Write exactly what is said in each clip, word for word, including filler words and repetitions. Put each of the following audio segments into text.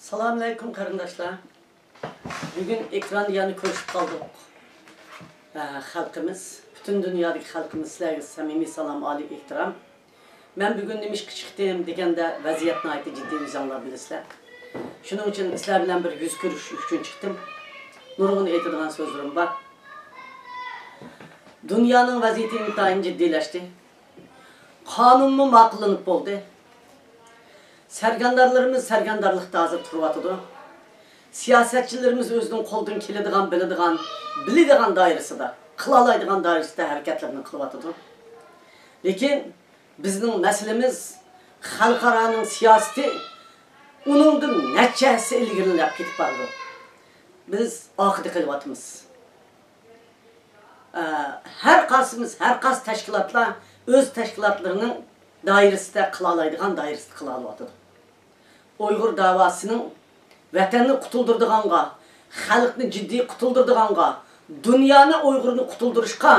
سالام ئەلەيكۇم قېرىنداشلار. بۈگۈن ئېكراندا يەنە كۆرۈشۈپ قالدۇق. ئە، خەلقىمىز، پۈتۈن دۇنيادىكى خەلقىمىز، سىلەرگە سەمىمىي سالام، ئالىي ئېھتىرام. مەن بۈگۈن نېمىشقا چىقتىم دېگەندە، ۋەزىيەت ناھايىتى جىددىي، ئۆزۈڭلار بىلىسىلەر. شۇنىڭ ئۈچۈن سىلەر بىلەن بىر يۈز كۆرۈشۈش ئۈچۈن چىقتىم. نۇرغۇن ئېيتىدىغان سۆزلىرىم بار. دۇنيانىڭ ۋەزىيىتى ئىنتايىن جىددىيلەشتى. قانۇنمۇ ماقۇللىنىپ بولدى. سەرگەردانلىرىمىز سەرگەردانلىقتا ھازىر تۇرۇۋاتىدۇ. سىياسەتچىلىرىمىز ئۆزىنىڭ قولىدىن كېلىدىغان، بىلىدىغان، بىلىدىغان دائىرىسىدا، قىلالايدىغان دائىرىسىدە ھەرىكەتلىرىنى قىلىۋاتىدۇ. لېكىن بىزنىڭ مەسىلىمىز خەلقئارانىڭ سىياسىتى ئۇنىڭدىن نەچچە ھەسسە ئىلگىرىلەپ كېتىپ بارىدۇ. بىز ئارقىدا قېلىۋاتىمىز. ئە، ھەر قايسىمىز، ھەر قايسى تەشكىلاتلار ئۆز تەشكىلاتلىرىنىڭ دائىرىسىدە قىلالايدىغان دائىرىسىدە قىلالىۋاتىدۇ. ئۇيغۇر داۋاسىنىڭ ۋەتەننى قۇتۇلدۇرىدىغانغا، خەلقنى جىددىي قۇتۇلدۇرىدىغانغا، دۇنيانى ئۇيغۇرنى قۇتۇلدۇرۇشقا،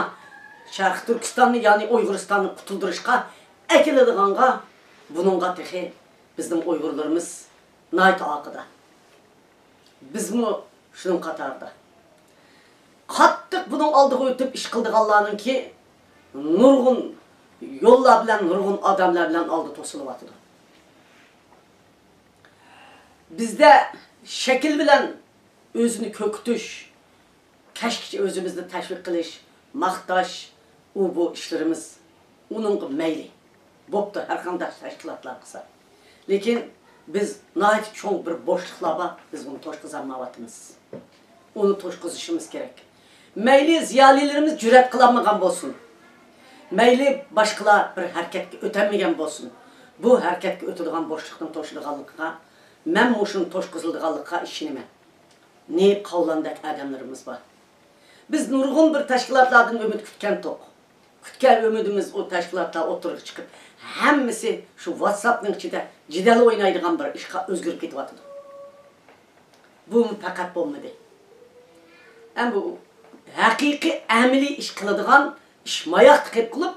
شەرقىي تۈركىستاننى، يەنى ئۇيغۇرىستاننى قۇتۇلدۇرۇشقا ئەكېلىدىغانغا، بۇنىڭغا تېخى بىزنىڭ ئۇيغۇرلىرىمىز ناھايىتى ئارقىدا. بىزمۇ شۇنىڭ قاتارىدا. قاتتىق بۇنىڭ ئالدىغا ئۆتۈپ ئىش قىلىدىغانلارنىڭكى نۇرغۇن يوللار بىلەن، نۇرغۇن ئادەملەر بىلەن ئالدى توسۇلۇۋاتىدۇ. بىزدە شەكىل بىلەن ئۆزىنى كۆركىتىش، كەچكىچە ئۆزىمىزنى تەشۋىق قىلىش، ماختاش، ئۇ بۇ ئىشلىرىمىز ئۇنىڭغا مەيلى. بوپتۇ، ھەر قانداق تەشكىلاتلار قىلسا. لېكىن بىز ناھايىتى چوڭ بىر بوشلۇقلار بار، بىز ئۇنى توشقۇزالمايۋاتىمىز. ئۇنى توشقۇزۇشىمىز كېرەك. مەيلى زىيالىيلىرىمىز جۈرئەت قىلالمىغان بولسۇن. مەيلى باشقىلار بىر ھەرىكەتكە ئۆتەلمىگەن بولسۇن. بۇ ھەرىكەتكە ئۆتىدىغان بوشلۇقنى توشىدىغانلىقىغا، مەن مۇشۇنى توشقۇزۇلىدىغانلىقىغا ئىشىنىمەن. نى قاۋلاندەك ئادەملىرىمىز بار. بىز نۇرغۇن بىر تەشكىلاتلاردىن ئۈمىد كۈتكەنتۇق. كۈتكەن ئۈمىدىمىز ئۇ تەشكىلاتلار ئوتتۇرىغا چىقىپ، ھەممىسى شۇ ۋاتساپنىڭ ئىچىدە جېدەل ئوينايدىغان بىر ئىشقا ئۆزگىرىپ كېتىۋاتىدۇ. بۇمۇ پەقەت بولمىدى. ئەمما بۇ ھەقىقىي ئەمەلىي ئىش قىلىدىغان ئىش ماياقتا قېلىپ قېلىپ،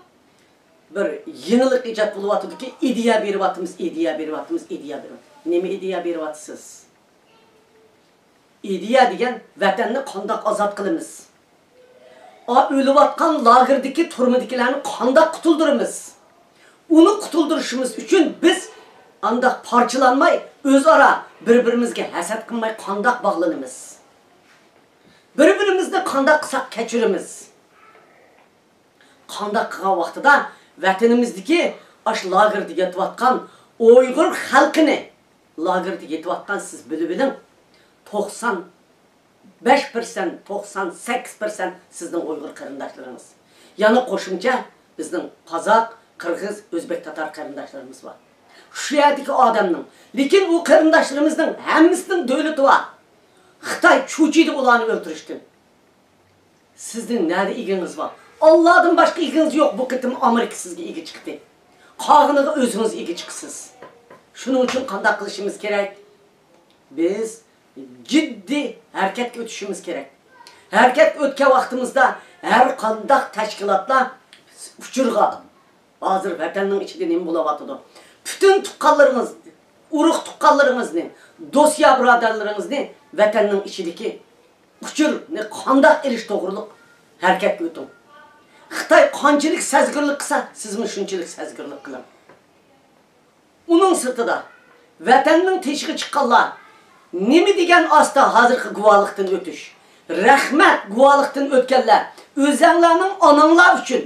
بىر يېڭىلىق ئىجاد بولۇۋاتىدۇكى، ئىدىيە بېرىۋاتىمىز، ئىدىيە بېرىۋاتىمىز، ئىدىيە بېرىۋاتىمىز. نېمە ئىدىيە بېرىۋاتىسىز؟ ئىدىيە دېگەن ۋەتەننى قانداق ئازاد قىلىمىز؟ ئا، ئۆلۈۋاتقان لاگېردىكى تۈرمىدىكىلەرنى قانداق قۇتۇلدۇرىمىز؟ ئۇنى قۇتۇلدۇرۇشىمىز ئۈچۈن بىز ئانداق پارچىلانماي، ئۆزئارا بىر-بىرىمىزگە ھەسەت قىلماي قانداق باغلىنىمىز؟ بىر-بىرىمىزنى قانداق قىلساق كەچۈرىمىز؟ قانداق قىلغان ۋاقتىدا ۋەتىنىمىزدىكى ئاشۇ لاگېردا يېتىۋاتقان ئۇيغۇر خەلقىنى، لاگېردا يېتىۋاتقان سىز بىلىۋېلىڭ، توقسان بەش پىرسەنت، توقسان سەككىز پىرسەنت سىزنىڭ ئۇيغۇر قېرىنداشلىرىڭىز. يەنە قوشۇمچە بىزنىڭ قازاق، قىرغىز، ئۆزبېك، تاتار قېرىنداشلىرىمىز بار. شۇ يەردىكى ئادەمنىڭ، لېكىن ئۇ قېرىنداشلىرىمىزنىڭ ھەممىسىنىڭ دۆلىتى بار. خىتاي چۆچۈيدۇ ئۇلارنى ئۆلتۈرۈشتىن. سىزنىڭ نەدە ئىگىڭىز بار؟ ئاللادىن باشقا ئىگىڭىز يوق. بۇ قېتىم ئامېرىكا سىزگە ئىگە چىقتى. قالغىنىغا ئۆزىڭىز ئىگە چىقىسىز. شۇنىڭ ئۈچۈن قانداق قىلىشىمىز كېرەك؟ بىز جىددىي ھەرىكەتكە ئۆتۈشىمىز كېرەك. ھەرىكەتكە ئۆتكەن ۋاقتىمىزدا ھەر قانداق تەشكىلاتلار ئۇچۇرغا، ھازىر ۋەتەننىڭ ئىچىدە نېمە بولۇۋاتىدۇ؟ پۈتۈن تۇغقانلىرىڭىز، ئۇرۇق تۇغقانلىرىڭىزنى، دوست يار بۇرادەرلىرىڭىزنى ۋەتەننىڭ ئىچىدىكى ئۇچۇرنى قانداق ئېلىش توغرۇلۇق ھەرىكەتكە ئۆتۈڭ. خىتاي قانچىلىك سەزگۈرلۈك قىلسا، سىزمۇ شۇنچىلىك سەزگۈرلۈك قىلىڭ. ئۇنىڭ سىرتىدا، ۋەتەننىڭ تېشىغا چىققانلار، نېمە دېگەن ئاستا ھازىرقى گۇۋاھلىقتىن ئۆتۈش. رەھمەت، گۇۋاھلىقتىن ئۆتكەنلەر، ئۆزەڭلارنىڭ ئاناڭلار ئۈچۈن،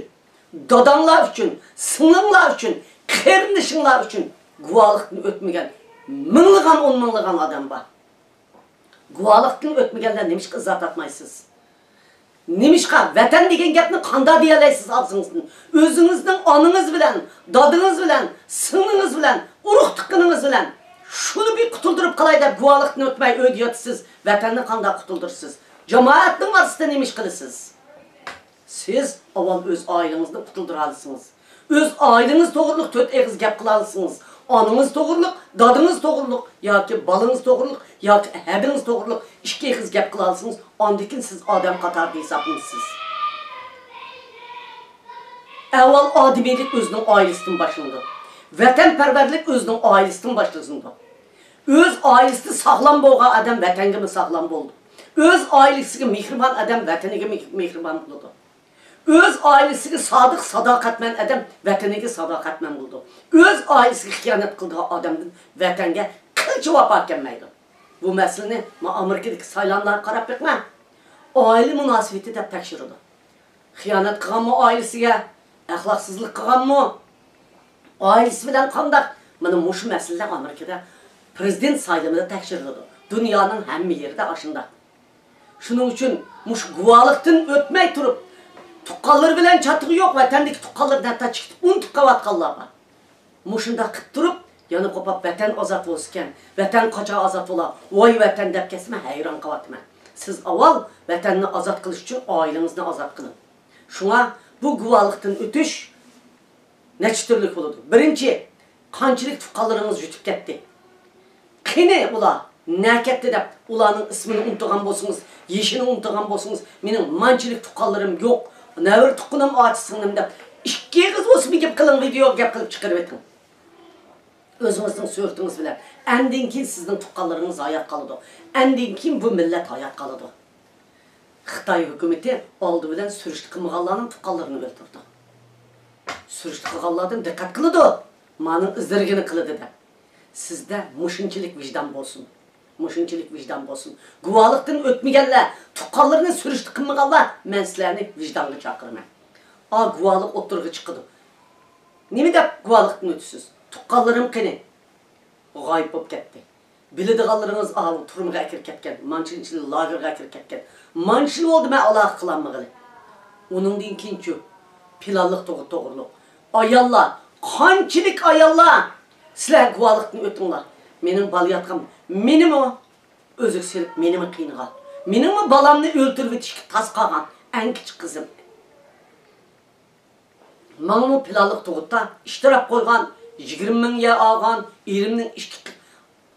داداڭلار ئۈچۈن، سىڭلىڭلار ئۈچۈن، قېرىندىشىڭلار ئۈچۈن گۇۋاھلىقتىن ئۆتمىگەن مىڭلىغان، ئون مىڭلىغان ئادەم بار. گۇۋاھلىقتىن ئۆتمىگەنلەر نېمىشقا ئىزا تارتمايسىز؟ نېمىشقا ۋەتەن دېگەن گەپنى قانداق دېيەلەيسىز ئاغزىڭىزدىن؟ ئۆزىڭىزنىڭ ئانىڭىز بىلەن، دادىڭىز بىلەن، سىڭلىڭىز بىلەن، ئۇرۇق تۇغقىنىڭىز بىلەن شۇنى بىر قۇتۇلدۇرۇپ قالاي دەپ گۇۋاھلىقتىن ئۆتمەي ئۆيدە ياتىسىز، ۋەتەننى قانداق قۇتۇلدۇرىسىز؟ جامائەتنىڭ ئارىسىدا نېمە ئىش قىلىسىز؟ سىز ئاۋۋال ئۆز ئائىلىڭىزنى قۇتۇلدۇرالىسىڭىز. ئۆز ئائىلىڭىز توغرۇلۇق تۆت ئېغىز گەپ قىلالىسىڭىز، ئانىڭىز توغرۇلۇق، دادىڭىز توغرۇلۇق ياكى بالىڭىز توغرۇلۇق ياكى ھەدىڭىز توغرۇلۇق ئىككى ئېغىز گەپ قىلالىسىڭىز، ئاندىن كېيىن سىز ئادەم قاتارىدا ھېسابلىنىسىز. ئەۋۋال ئادىمىيلىك ئۆزىنىڭ ئائىلىسىدىن باشلىنىدۇ. ۋەتەنپەرۋەرلىك ئۆزىنىڭ ئائىلىسىدىن باشلىنىدۇ. ئۆز ئائىلىسىدە ساغلام بولغان ئادەم ۋەتەنگىمۇ ساغلام بولىدۇ. ئۆز ئائىلىسىگە مېھرىبان ئادەم ۋەتىنىگە مېھ-، مېھرىبان بولىدۇ. ئۆز ئائىلىسىگە سادىق، ساداقەتمەن ئادەم ۋەتىنىگە ساداقەتمەن بولىدۇ. ئۆز ئائىلىسىگە خىيانەت قىلىدىغان ئادەمدىن ۋەتەنگە قىلچە ۋاپا كەلمەيدۇ. بۇ مەسىلىنى ما ئامېرىكىدىكى سايلاملارغا قاراپ بېقىڭە. ئائىلە مۇناسىۋىتى دەپ تەكشۈرىدۇ. خىيانەت قىلغانمۇ ئائىلىسىگە؟ ئەخلاقسىزلىق قىلغانمۇ؟ ئائىلىسى بىلەن قانداق؟ مانا مۇشۇ مەسىلىلەر ئامېرىكىدا پىرېزىدېنت سايلىمىدا تەكشۈرۈلىدۇ. دۇنيانىڭ ھەممە يېرىدە ئاشۇنداق. شۇنىڭ ئۈچۈن مۇشۇ گۇۋاھلىقتىن ئۆتمەي تۇرۇپ، تۇغقانلىرى بىلەن چاتىقى يوق، ۋەتەندىكى تۇغقانلىرىنى ھەتتا چىقىتىپ ئۇنتۇپ قېلىۋاتقانلار بار. مۇشۇنداق قىلىپ تۇرۇپ، يەنە قوپاپ ۋەتەن ئازاد بولسىكەن، ۋەتەن قاچان ئازاد بولا، ۋاي ۋەتەن دەپ كەتسە مەن ھەيران قېلىۋاتىمەن. سىز ئاۋۋال ۋەتەننى ئازاد قىلىش ئۈچۈن ئائىلىڭىزنى ئازاد قىلىڭ. شۇڭا بۇ گۇۋاھلىقتىن ئۆتۈش نەچچە تۈرلۈك بولىدۇ. بىرىنچى، قانچىلىك تۇغقانلىرىڭىز يۈتۈپ كەتتى؟ قېنى ئۇلار نەگە كەتتى دەپ ئۇلارنىڭ ئىسمىنى ئۇنتۇغان بولسىڭىز، يېشىنى ئۇنتۇغان بولسىڭىز، مېنىڭ مانچىلىك تۇغقانلىرىم يوق، نەۋرە تۇغقىنىم، ئاچا سىڭلىم دەپ ئىككى ئېغىز بولسىمۇ گەپ قىلىڭ، ۋىدېئوغا گەپ قىلىپ چىقىرىۋېتىڭ. ئۆزىڭىزنىڭ سۈرىتىڭىز بىلەن. ئەندىن كېيىن سىزنىڭ تۇغقانلىرىڭىز ھايات قالىدۇ. ئەندىن كېيىن بۇ مىللەت ھايات قالىدۇ. خىتاي ھۆكۈمىتى ئالدى بىلەن سۈرۈشتە قىلمىغانلارنىڭ تۇغقانلىرىنى ئۆلتۈرىدۇ. سۈرۈشتە قىلغانلاردىن دىققەت قىلىدۇ، مانىڭ ئىزدىرىگىنى قىلىدۇ دەپ. سىزدە مۇشۇنچىلىك ۋىجدان بولسۇن. مۇشۇنچىلىك ۋىجدان بولسۇن. گۇۋاھلىقتىن ئۆتمىگەنلەر، تۇغقانلىرىنى سۈرۈشتە قىلمىغانلار، مەن سىلەرنى ۋىجدانغا چاقىرىمەن. ئا، گۇۋاھلىق ئوتتۇرىغا چىقىدۇ. نېمە دەپ گۇۋاھلىقتىن ئۆتىسىز؟ تۇغقانلىرىم قېنى؟ غايىب بولۇپ كەتتى. بىلىدىغانلىرىڭىز ئاۋۇ تۈرمىگە ئەكىرىپ كەتكەن، مانچىنچىلى لاگېرغا ئەكىرىپ كەتكەن. مانچە يىل بولدى مەن ئالاقە قىلالمىغىلى. ئۇنىڭدىن كېيىنچۇ؟ پىلانلىق تۇغۇت توغرۇلۇق. ئاياللار، قانچىلىك ئاياللار؟ سىلەر گۇۋاھلىقتىن ئۆتۈڭلار. مېنىڭ بالا ياتقان، مېنىمۇ ئۆزىگە سېلىپ، مېنىمۇ قىينىغان. مېنىڭمۇ بالامنى ئۆلتۈرۈۋېتىشكە تاس قالغان ئەڭ كىچىك قىزىم. ماڭىمۇ پىلانلىق تۇغۇتتا ئىشتىراك قويغان، يىگىرمە مىڭ يەر ئالغان، ئېرىمنىڭ ئىككى،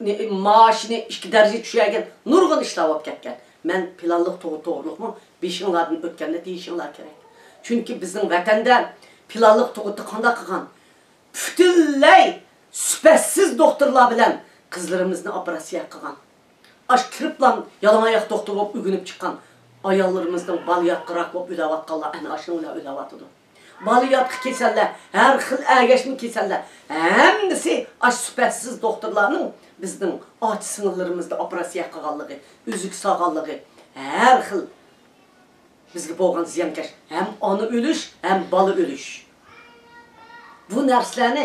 نى-، مائاشىنى ئىككى دەرىجە چۈشۈرگەن، نۇرغۇن ئىشلار بولۇپ كەتكەن. مەن پىلانلىق تۇغۇت توغرۇلۇقمۇ بېشىڭلاردىن ئۆتكەننى دېيىشىڭلار كېرەك. چۈنكى بىزنىڭ ۋەتەندە پىلانلىق تۇغۇتتا قانداق قىلغان؟ پۈتۈنلەي سۈپەتسىز دوختۇرلار بىلەن قىزلىرىمىزنى ئوپېراتسىيە قىلغان. ئاشۇ كىرىپلا يالىڭاياق دوختۇر بولۇپ ئۆگىنىپ چىققان ئاياللىرىمىزنىڭ بالىياتقۇ راك بولۇپ ئۆلۈۋاتقانلار ئەنە ئاشۇنىڭ بىلەن ئۆلۈۋاتىدۇ. بالىياتقۇ كېسەللەر، ھەر خىل ئەگەشمە كېسەللەر، ھەممىسى ئاشۇ سۈپەتسىز دوختۇرلارنىڭ بىزنىڭ ئاچا سىڭىللىرىمىزنى ئوپېراتسىيە قىلغانلىقى، ئۈزۈك سالغانلىقى، ھەر خىل بىزگە بولغان زىيانكەش ھەم ئانا ئۆلۈش، ھەم بالا ئۆلۈش. بۇ نەرسىلەرنى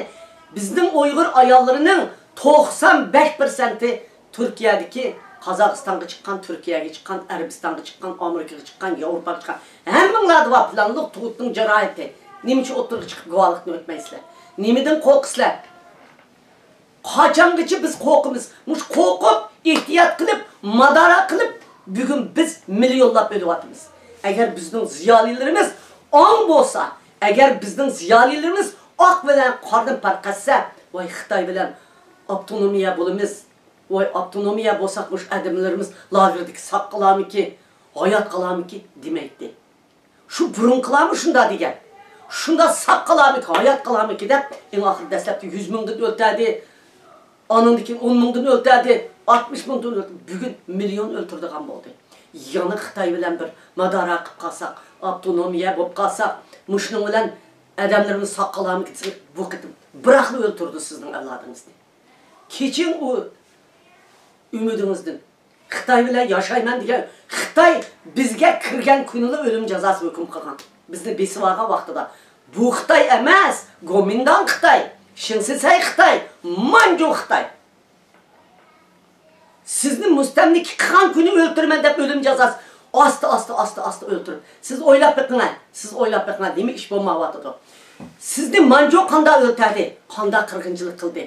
بىزنىڭ ئۇيغۇر ئاياللىرىنىڭ توقسان بەش پىرسەنتى تۈركىيەدىكى، قازاقىستانغا چىققان، تۈركىيەگە چىققان، ئەرەبىستانغا چىققان، ئامېرىكىغا چىققان، ياۋروپاغا چىققان. ھەممىڭلاردا بار پىلانلىق تۇغۇتنىڭ جاراھىتى. نېمە ئۈچۈن ئوتتۇرىغا چىقىپ گۇۋاھلىقتىن ئۆتمەيسىلەر؟ نېمىدىن قورقىسىلەر؟ قاچانغىچە بىز قورقىمىز؟ مۇشۇ قورقۇپ، ئېھتىيات قىلىپ، مادارا قىلىپ، بۈگۈن بىز مىليونلاپ ئۆلۈۋاتىمىز. ئەگەر بىزنىڭ زىيالىيلىرىمىز ئاڭ بولسا، ئەگەر بىزنىڭ زىيالىيلىرىمىز ئاق بىلەن قارىدىن پەرق ئەتسە، ۋاي خىتاي بىلەن ئاپتونومىيە بولىمىز، ۋاي ئاپتونومىيە بولساق مۇشۇ ئادەملىرىمىز لاگېردىكى ساق قالارمىكى، ھايات قالارمىكى دېمەيتتى. شۇ بۇرۇنقىلارمۇ شۇنداق دېگەن. شۇنداق ساق قالارمىكى، ھايات قالارمىكى دەپ، ئەڭ ئاخىرى دەسلەپتە يۈز مىڭدىن ئۆلتۈردى. ئانىڭدىن كېيىن ئون مىڭدىن ئۆلتۈردى، ئاتمىش مىڭدىن ئۆلتۈردى. بۈگۈن مىليون ئۆلتۈرىدىغان بولدى. يەنە خىتاي بىلەن بىر مادارا قىلىپ قالساق، ئاپتونومىيە بولۇپ قالساق، مۇشۇنىڭ بىلەن ئادەملىرىمىز ساق قالارمىكىن دېسەك، بۇ قېتىم بىراقلا ئۆلتۈرىدۇ سىزنىڭ ئەۋلادىڭىزنى. كېچىڭ ئۇ ئۈمىدىڭىزدىن. خىتاي بىلەن ياشايمەن دېگەن، خىتاي بىزگە كىرگەن كۈنىلا ئۆلۈم جازاسى ھۆكۈم قىلغان. بىزنى بېسىۋالغان ۋاقتىدا. بۇ خىتاي ئەمەس، گومىنداڭ خىتاي، شىنسىسەي خىتاي، مانجۇ خىتاي. سىزنى مۇستەملىكە قىلغان كۈنى ئۆلتۈرىمەن دەپ ئۆلۈم جازاسى ئاستا، ئاستا، ئاستا، ئاستا ئۆلتۈرۈپ. سىز ئويلاپ بېقىڭە، سىز ئويلاپ بېقىڭە، نېمە ئىش بولمايۋاتىدۇ؟ سىزنى مانجۇ قانداق ئۆلتۈردى؟ قانداق قىرغىنچىلىق قىلدى؟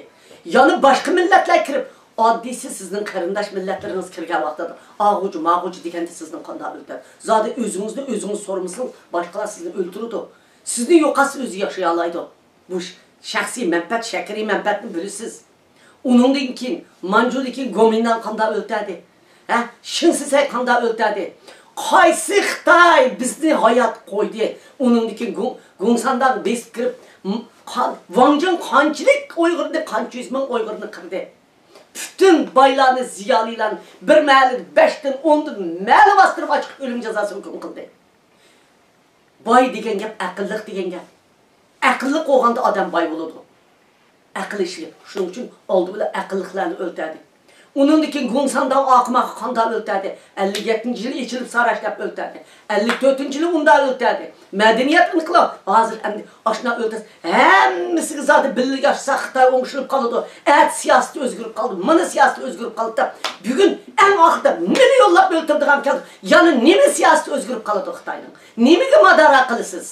يەنە باشقا مىللەتلەر كىرىپ، ئاددىيسى سىزنىڭ قېرىنداش مىللەتلىرىڭىز كىرگەن ۋاقتىدا، ئاغۇچى، ماغۇچى دېگەندە سىزنى قانداق ئۆلتۈردى؟ زادى ئۆزىڭىزنى ئۆزىڭىز سورىمىسىڭىز، باشقىلار سىزنى ئۆلتۈرىدۇ. سىزنى يوقاتسا ئۆزى ياشىيالايدۇ. بۇ ش-، شەخسىي مەنپەئەت، شەخسىي مەنپەئەتنى بىلىسىز. ئۇنىڭدىن كېيىن، مانجۇدىن كېيىن گومىنداڭ قانداق ئۆلتۈردى؟ ھە؟ شىڭسىسەي قانداق ئۆلتۈردى؟ قايسى خىتاي بىزنى ھايات قويدى؟ ئۇنىڭدىن كېيىن گۇڭ-، گۇڭسانداڭ بېسىپ كىرىپ، م-، قان-، ۋاڭجېن قانچىلىك ئۇيغۇرنى، قانچە يۈز مىڭ ئۇيغۇرنى قىردى؟ پۈتۈن بايلارنى، زىيالىيلارنى بىر مەھەللىدە بەشتىن، ئوندىن مەھەللە باستۇرۇپ ئاچىقىپ ئۆلۈم جازاسى ھۆكۈم قىلدى. باي دېگەن گەپ ئەقىللىق دېگەن گەپ. ئەقىللىق بولغاندا ئادەم باي بولىدۇ. ئەقىل ئىشلىك. شۇنىڭ ئۈچۈن ئالدى بىلەن ئەقىللىقلارنى ئۆلتۈردى. ئۇنىڭدىن كېيىن گۇڭسانداۋ ئاقىماققا قانداق ئۆلتۈردى؟ ئەللىك يەتتىنچى يىلى ئېچىلىپ ساراش دەپ ئۆلتۈردى. ئەللىك تۆتىنچى يىلى ئۇنداق ئۆلتۈردى. مەدەنىيەت ئىنقىلاب. ھازىر ئەمدى ئاشۇنداق ئۆلتۈرسە، ھەممىسىگە زادى بىللە ياشىسا خىتاي ئوڭشىلىپ قالىدۇ. ئەتە سىياسىتى ئۆزگىرىپ قالىدۇ، مانا سىياسىتى ئۆزگىرىپ قالىدۇ دەپ بۈگۈن ئەڭ ئاخىرىدا مىليونلاپ ئۆلتۈرىدىغان كەلدى. يەنە نېمە سىياسىتى ئۆزگىرىپ قالىدۇ خىتاينىڭ؟ نېمىگە مادارا قىلىسىز؟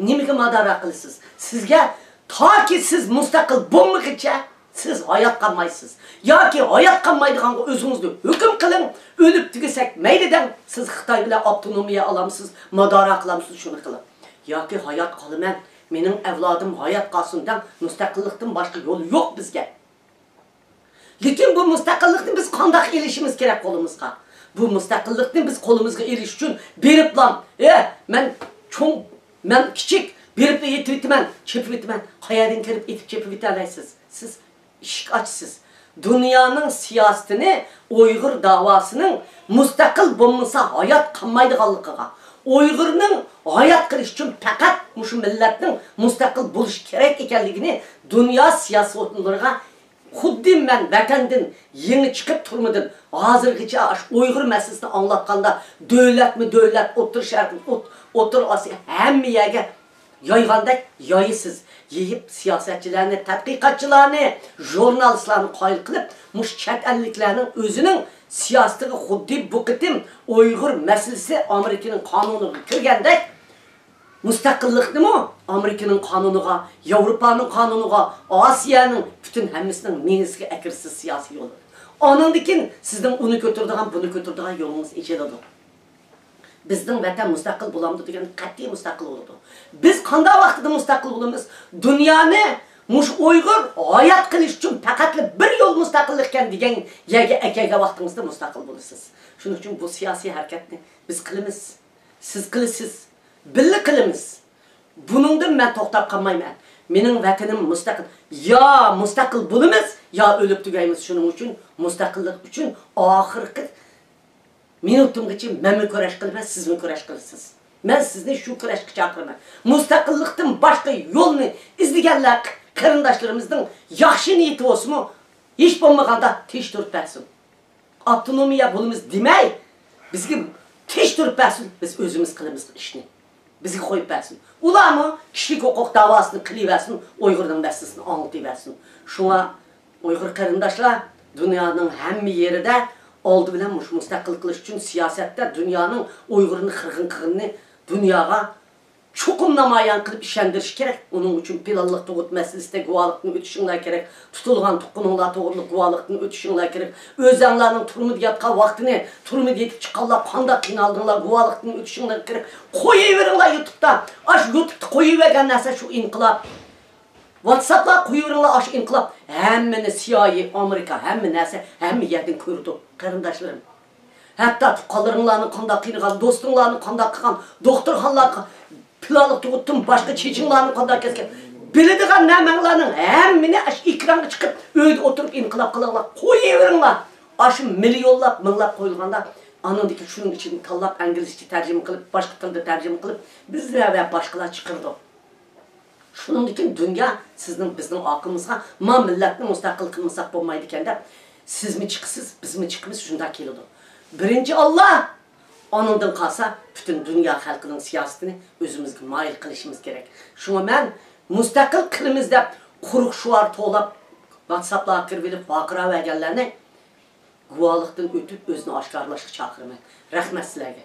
نېمىگە مادارا قىلىسىز؟ سىزگە تاكى سىز مۇستەقىل بولمىغىچە سىز ھايات قالمايسىز. ياكى ھايات قالمايدىغانغا ئۆزىڭىزنى ھۆكۈم قىلىڭ، ئۆلۈپ تۈگىسەك مەيلى دەڭ، سىز خىتاي بىلەن ئاپتونومىيە ئالامسىز، مادارا قىلامسىز، شۇنى قىلىڭ. ياكى ھايات قالىمەن، مېنىڭ ئەۋلادىم ھايات قالسۇن دەڭ، مۇستەقىللىقتىن باشقا يول يوق بىزگە. لېكىن بۇ مۇستەقىللىقنى بىز قانداق ئېلىشىمىز كېرەك قولىمىزغا؟ بۇ مۇستەقىللىقنى بىز قولىمىزغا ئېلىش ئۈچۈن بېرىپلا، ئە، مەن چوڭ، مەن كىچىك، بېرىپلا ئېتىۋېتىمەن، چېپىۋېتىمەن. قەيەردىن كىرىپ ئېتىپ چېپىۋېتەلەيسىز؟ سىز ئىشىك ئاچىسىز. دۇنيانىڭ سىياسىتىنى، ئۇيغۇر داۋاسىنىڭ مۇستەقىل بولمىسا ھايات قالمايدىغانلىقىغا، ئۇيغۇرنىڭ ھايات قېلىشى ئۈچۈن پەقەت مۇشۇ مىللەتنىڭ مۇستەقىل بولۇشى كېرەك ئىكەنلىكىنى دۇنيا سىياسىيونلىرىغا خۇددى مەن ۋەتەندىن يېڭى چىقىپ تۈرمىدىن ھازىرغىچە ئاشۇ ئۇيغۇر مەسىلىسىنى ئاڭلاتقاندا، دۆلەتمۇ دۆلەت، ئوتتۇرا شەرق، ئوت-، ئوتتۇرا ئاسىيا، ھەممە يەرگە يايغاندەك يايىسىز. يېيىپ سىياسەتچىلەرنى، تەتقىقاتچىلارنى، ژۇرنالىستلارنى قايىل قىلىپ، مۇشۇ چەت ئەللىكلەرنىڭ ئۆزىنىڭ سىياسىتىگە خۇددى بۇ قېتىم ئۇيغۇر مەسىلىسى ئامېرىكىنىڭ قانۇنىغا كىرگەندەك، مۇستەقىللىقنىمۇ ئامېرىكىنىڭ قانۇنىغا، ياۋروپانىڭ قانۇنىغا، ئاسىيانىڭ پۈتۈن ھەممىسىنىڭ مېڭىسىگە ئەكىرىسىز سىياسىي يولدا. ئانىڭدىن كېيىن سىزنىڭ ئۇنى كۆتۈرىدىغان، بۇنى كۆتۈرىدىغان يولىڭىز ئېچىلىدۇ. بىزنىڭ ۋەتەن مۇستەقىل بولامدۇ دېگەن قەتئىي مۇستەقىل بولىدۇ. بىز قانداق ۋاقتىدا مۇستەقىل بولىمىز؟ دۇنيانى مۇشۇ ئۇيغۇر ھايات قېلىش ئۈچۈن پەقەتلا بىر يول مۇستەقىللىق ئىكەن دېگەن يەرگە ئەكەلگەن ۋاقتىڭىزدا مۇستەقىل بولىسىز. شۇنىڭ ئۈچۈن بۇ سىياسىي ھەرىكەتنى بىز قىلىمىز. سىز قىلىسىز، بىللە قىلىمىز. بۇنىڭدىن مەن توختاپ قالمايمەن. مېنىڭ ۋەتىنىم مۇستەقىل. يا مۇستەقىل بولىمىز، يا ئۆلۈپ تۈگەيمىز. شۇنىڭ ئۈچۈن مۇستەقىللىق ئۈچۈن ئاخىرقى مىنۇتۇمغىچە مەنمۇ كۈرەش قىلىمەن، سىزمۇ كۈرەش قىلىسىز. مەن سىزنى شۇ كۈرەشكە چاقىرىمەن. مۇستەقىللىقتىن باشقا يولنى ئىزدىگەنلەر قېرىنداشلىرىمىزنىڭ ياخشى نىيىتى بولسىمۇ، ھېچ بولمىغاندا تىنچ تۇرۇپ بەرسۇن. ئاپتونومىيە بولىمىز دېمەي، بىزگە تىنچ تۇرۇپ بەرسۇن، بىز ئۆزىمىز قىلىمىز ئىشنى. بىزگە قويۇپ بەرسۇن. ئۇلارمۇ كىشىلىك ھوقۇق داۋاسىنى قىلىۋەرسۇن، ئۇيغۇرنىڭ مەسىلىسىنى ئاڭلىتىۋەرسۇن. شۇڭا ئۇيغۇر قېرىنداشلار، دۇنيانىڭ ھەممە يېرىدە ئالدى بىلەن مۇشۇ مۇستەقىل قىلىش ئۈچۈن سىياسەتتە دۇنيانىڭ ئۇيغۇرنى قىرغىن قىلغىنىنى دۇنياغا چوقۇم نامايان قىلىپ ئىشەندۈرۈش كېرەك. ئۇنىڭ ئۈچۈن پىلانلىق تۇغۇت مەسىلىسىدە گۇۋاھلىقتىن ئۆتۈشۈڭلار كېرەك. تۇتۇلغان تۇغقىنىڭلار توغرىلىق گۇۋاھلىقتىن ئۆتۈشۈڭلار كېرەك. ئۆزەڭلارنىڭ تۈرمىدە ياتقان ۋاقتىنى، تۈرمىدە يېتىپ چىققانلار قانداق قىينالدىڭلار، گۇۋاھلىقتىن ئۆتۈشۈڭلار كېرەك. قويۇۋېرىڭلار يۇتۇبتا. ئاشۇ يۇتۇبتا قويۇۋەرگەن نەرسە شۇ ئىنقىلاب. ۋاتساپلارغا قويۇۋېرىڭلار ئاشۇ ئىنقىلاب. ھەممىنى سىيائىي، ئامېرىكا، ھەممە نەرسە، ھەممە يەردىن كۆرىدۇ، قېرىنداشلىرىم. ھەتتا تۇغقانلىرىڭلارنى قانداق قىينىغان، دوستۇڭلارنى قانداق قىلغان، دوختۇرخانىلارغا پىلانلىق تۇغۇتتىن باشقا چېچىڭلارنى قانداق كەسكەن، بىلىدىغان نەمەڭلارنىڭ ھەممىنى ئاشۇ ئېكرانغا چىقىپ، ئۆيدە ئولتۇرۇپ ئىنقىلاب قىلىڭلار، قويۇۋېرىڭلار. ئاشۇ مىليونلاپ، مىڭلاپ قويۇلغاندا، ئانىڭدىكى شۇنىڭ ئىچىدىن تاللاپ، ئىنگلىزچە تەرجىمە قىلىپ، باشقا تىلدا تەرجىمە قىلىپ، بىزلەر ۋە باشقىلار چىقىرىدۇ. شۇنىڭدىن كېيىن دۇنيا سىزنىڭ، بىزنىڭ ئارقىمىزغا، ما مىللەتنى مۇستەقىل قىلمىساق بولمايدىكەن دەپ، سىزمۇ چىقىسىز، بىزمۇ چىقىمىز، شۇنداق كېلىدۇ. بىرىنچى ئاللا، ئانىڭدىن قالسا پۈتۈن دۇنيا خەلقىنىڭ سىياسىتىنى ئۆزىمىزگە مايىل قىلىشىمىز كېرەك. شۇڭا مەن مۇستەقىل قىلىمىز دەپ قۇرۇق شوئار توۋلاپ، ۋاتساپلارغا كىرىۋېلىپ ۋارقىراۋەرگەنلەرنى گۇۋاھلىقتىن ئۆتۈپ ئۆزىنى ئاشكارىلاشقا چاقىرىمەن. رەھمەت سىلەرگە.